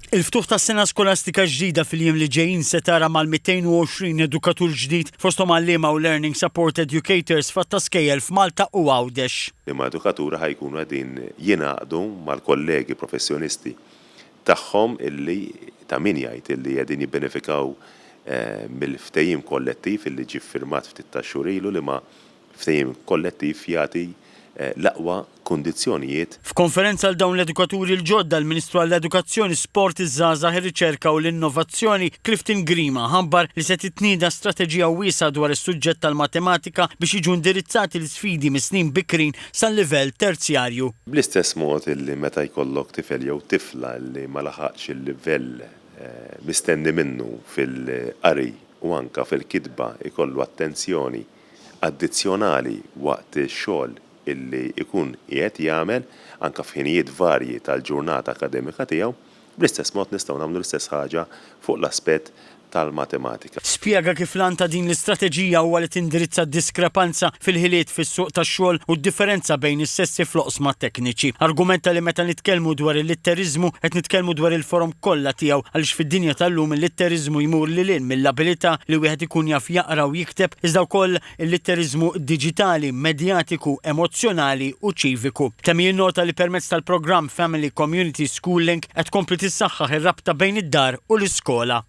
Il-ftuħ tas-sena skolastika ġdida fil-jiem li ġejjin se tara mal-220 edukatur ġdid fosthom għalliema u learning support educators f'għadd ta' skejjel f'Malta u Għawdex. Liema edukaturi ħa jkunu qegħdin jingħaqdu mal-kollegi professjonisti tagħhom illi ta' min jgħid illi qegħdin jibbenefikaw mill-ftehim kollettiv illi ġie ffirmat ftit tax-xhur ilu liema Ftehim kollettiv jagħti l-aqwa kundizzjonijiet. F'konferenza għal dawn l-edukaturi l-ġodda, l-Ministru għall-Edukazzjoni, Sport, iż-Żgħażagħ, ir-Riċerka u l-Innovazzjoni, Clifton Grima, ħabbar li se titnieda strateġija wiesgħa dwar is-suġġett tal-matematika biex jiġu indirizzati l-isfidi mis-snin bikrin sal-livell terzjarju. Bl-istess mod li meta jkollok tifel jew tifla li ma laħaqx il-livell mistenni minnu fil-qari u anke fil-kitba jkollu attenzjoni addizzjonali waqt ix-xogħol illi jkun qiegħed jagħmel, anke f'ħinijiet varji tal-ġurnata akkademika tiegħu, bl-istess mod nistgħu nagħmlu l-istess ħaġa fuq l-aspett tal-matematika. Spjega kif l-għan ta' din l-istrateġija huwa li tindirizza d-diskrepanza fil-ħiliet fis-suq tax-xogħol u d-differenza bejn is-sessi fl-oqsma tekniċi. Argumenta li meta nitkellmu dwar il-litteriżmu qed nitkellmu dwar il-forom kollha tiegħu għaliex fid-dinja tal-lum il-litteriżmu jmur lil hinn mill-abilità li wieħed ikun jaf jaqra u jikteb iżda wkoll il-litteriżmu diġitali, medjatiku, emozzjonali u ċiviku. Temm jinnota li permezz tal-programm Family Community School Link qed tkompli tissaħħaħ ir-rabta bejn id-dar u l-iskola.